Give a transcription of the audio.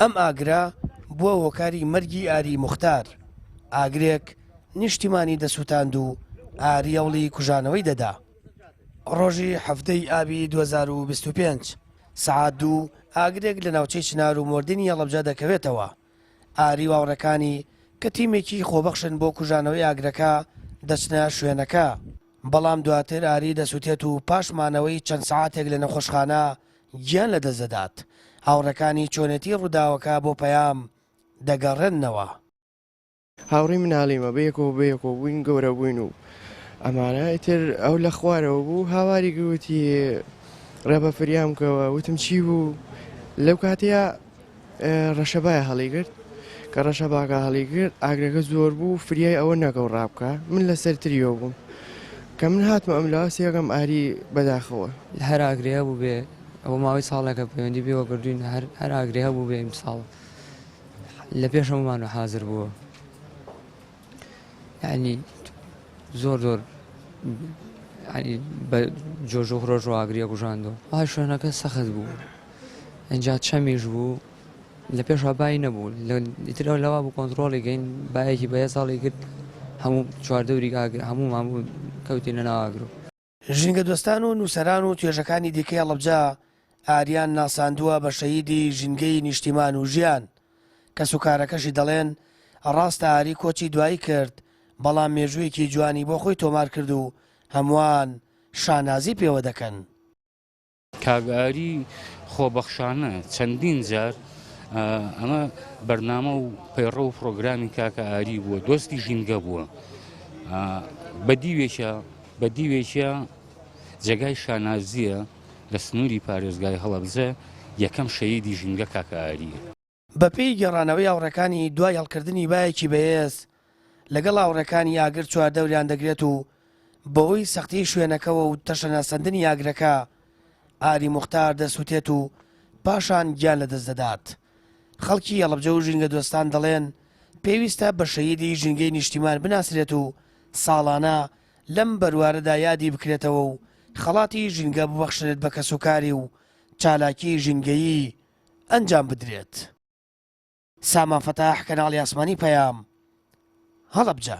ئەم ئاگرە بووە هۆکاری مەرگی ئاری موختار، ئاگرێک نیشتیمانی دەسووتاند و ئاری هەوڵی کوژانەوەی دەدا. ڕۆژی 17 ی ئابی 2025، سەعات دوو، ئاگرێک لە ناوچەی چنار و مۆردینی هەڵەبجە دەکەوێتەوە. ئاری و هاوڕێکانی کە تیمێکی خۆبەخشن بۆ کوژانەوەی ئاگرەکە دەچنە شوێنەکە، بەڵام دواتر ئاری دەسوتێت و پاش مانەوەی چەند سەعاتێک لە نەخۆشخانە گیان لەدەست دەدات، هاوڕێکانی چۆنێتی ڕووداوەکە بۆ پەیام دەگەڕێننەوە. هاوڕێی مناڵیمە بەیەکەوە بەیەکەوە بووین گەورە بووین و ئەمانە ئیتر ئەو لە خوارەوە بوو هاواری گوتی ڕێبە فریام کەوە وتم چی بوو لەو کاتەیە ڕەشەبای هەڵیگرت کە ڕەشەباکە هەڵیگرت ئاگرەکە زۆر بوو فریای ئەوە نەکەو ڕابکە من لەسەر تریەوە بووم کە من هاتمە ئەم لاوە سێگەم ئاری بەداخەوە. هەر ئاگرێ هەبوو بێ ئەوە ماوەی ساڵێکە پەیوەندی پێوە کردوین هەر هەر ئاگرێ هەبوو بێ ئیمساڵ لە پێش هەموومان حازر بووە یعنی زۆر زۆر یعنی بە جۆش و خرۆش و ئاگریە کوژاندەوە وای شوێنەکە سەخت بوو ئینجا چەمیش بوو لە پێشا بای نەبوو ئیترەوە لەوا بوو کۆنتترۆڵی گەین باەکی بەهێز هەڵی کرد هەموو چواردەوری ئاگر هەموومان بوو کەوتینە ناو ئاگرۆ. ژینگەدۆستان و نووسەران و توێژەکانی دیکەی هەڵەبجە ئاریان ناساندووە بە شەهیدی ژینگەی نیشتیمان و ژیان. کەسوکارەکەشی دەڵێن، ڕاستە ئاری کۆچی دوایی کرد، بەڵام مێژوویەکی جوانی بۆ خۆی تۆمار کرد و هەمووان شانازی پێوە دەکەن. کاک ئاری خۆبەخشانە چەندین جار ئەمە بەرنامە و پەیڕە و پرۆگرامی کاکە ئاری بووە دۆستی ژینگە بووە بە دیوێکە بە دیوێکە جێگای شانازیە لە سنووری پارێزگای هەڵەبجە یەکەم شەهیدی ژینگە کاکە ئاریە. بەپێی گێڕانەوەی هاوڕێکانی دوای هەڵکردنی بایەکی بەهێز لەگەڵ هاوڕێکانی ئاگر چواردەوریان دەگرێت و بەهۆی سەختیی شوێنەکەوە و تەشەنەسەندنی ئاگرەکە ئاری موختار دەسوتێت و پاشان گیان لەدەست دەدات. خەڵکی هەڵەبجە و ژینگەدۆستان دەڵێن پێویستە بە شەهیدی ژینگەی نیشتیمان بناسرێت و ساڵانە لەم بەروارەدا یادی بکرێتەوە و خەڵاتی ژینگە ببەخشرێت بە کەسوکاری و چالاکیی ژینگەیی ئەنجام بدرێت. سامان فەتاح، کەناڵی ئاسمانی پەیام، هەڵەبجە.